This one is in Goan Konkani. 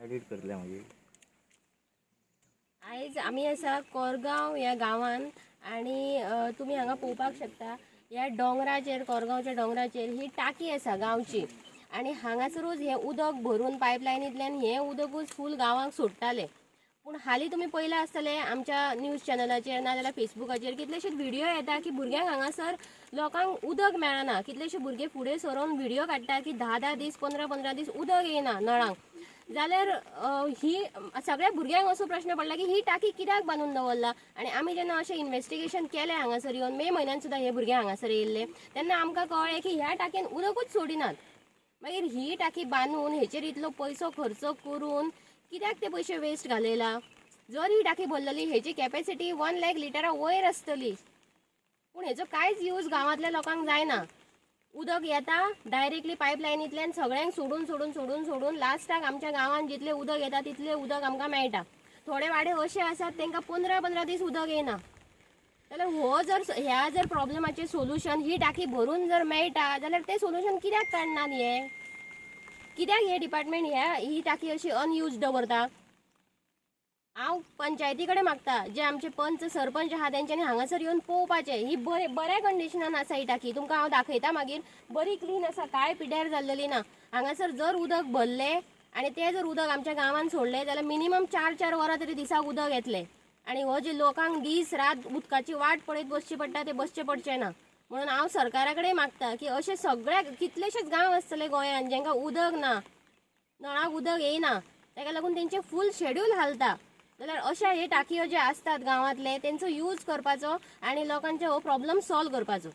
एडिट करतले मागीर. आयज आमी आसा कोरगांव ह्या गांवान आनी तुमी हांगा पळोवपाक शकता, ह्या दोंगराचेर, कोरगांवच्या दोंगराचेर ही टाकी आसा गांवची आनी हांगासरूच हें उदक भरून पायपलायनींतल्यान हें उदकूच फूल गांवांक सोडटाले. पूण हालीं तुमी पळयलां आसतलें आमच्या न्यूज चॅनलाचेर नाजाल्यार फेसबुकाचेर कितलेशेच व्हिडियो येता की भुरग्यांक हांगासर लोकांक उदक मेळना. कितलेशे भुरगे फुडें सरोन व्हिडियो काडटा की 10-10 दीस, 15-15 दीस उदक येयना नळांक. जाल्यार ही सगळ्या भुरग्यांक असो प्रश्न पडला की ही टाकी कित्याक बांदून दवरला. आनी आमी जेन्ना अशें इन्वेस्टिगेशन केलें हांगासर येवन, मे म्हयन्यान सुद्दां हे भुरगे हांगासर येयल्ले, तेन्ना आमकां कळ्ळें की ह्या टाकयेन उदकूच सोडिनात. मागीर ही टाकी बांदून हेचेर इतलो पयसो खर्च करून कित्याक ते पयशे वेस्ट घालयला? जर ही टाकी भरलेली, हेची कॅपेसिटी 1 लाख लिटरा वयर आसतली, पूण हेचो कांयच यूज गांवांतल्या लोकांक जायना. उदक येता डायरेक्टली पायपलायनींतल्यान सगळ्यांक सोडून सोडून सोडून सोडून लास्टाक आमच्या गांवांत जितलें उदक येता तितलें उदक आमकां मेळटा. थोडे वाडे अशे आसात, तांकां 15-15 दीस उदक येना. जाल्यार हो जर ह्या जर प्रॉब्लमाचें सोल्युशन ही टाकी भरून जर मेळटा जाल्यार तें सोल्युशन कित्याक काडनात हे? कित्याक हे डिपार्टमेंट ह्या ही टाकी अशी अनयूज दवरता? हांव पंचायती कडेन मागता, जे आमचे पंच सरपंच आहा तेंच्यांनी हांगासर येवन पळोवपाचें. ही बरे बऱ्या कंडिशनान आसा ही टाकी, तुमकां हांव दाखयता मागीर. बरी क्लीन आसा, कांय पिड्यार जाल्लेली ना. हांगासर जर उदक भरलें आनी तें जर उदक आमच्या गांवान सोडलें जाल्यार मिनिमम 4-4 वरां तरी दिसाक उदक येतलें आनी हो जे लोकांक दीस रात उदकाची वाट पळयत बसची पडटा ते बसचें पडचें ना. म्हणून हांव सरकारा कडेन मागता की अशे सगळ्या कितलेशेच गांव आसतले गोंयांत जेंकां उदक ना, नळाक उदक येयना, ताका लागून तेंचें फूल शेड्यूल हालता. जाल्यार अशा हे टाकयो जे आसतात गांवांतले तेंचो यूज करपाचो आनी लोकांचे हो प्रॉब्लम सॉल्व करपाचो.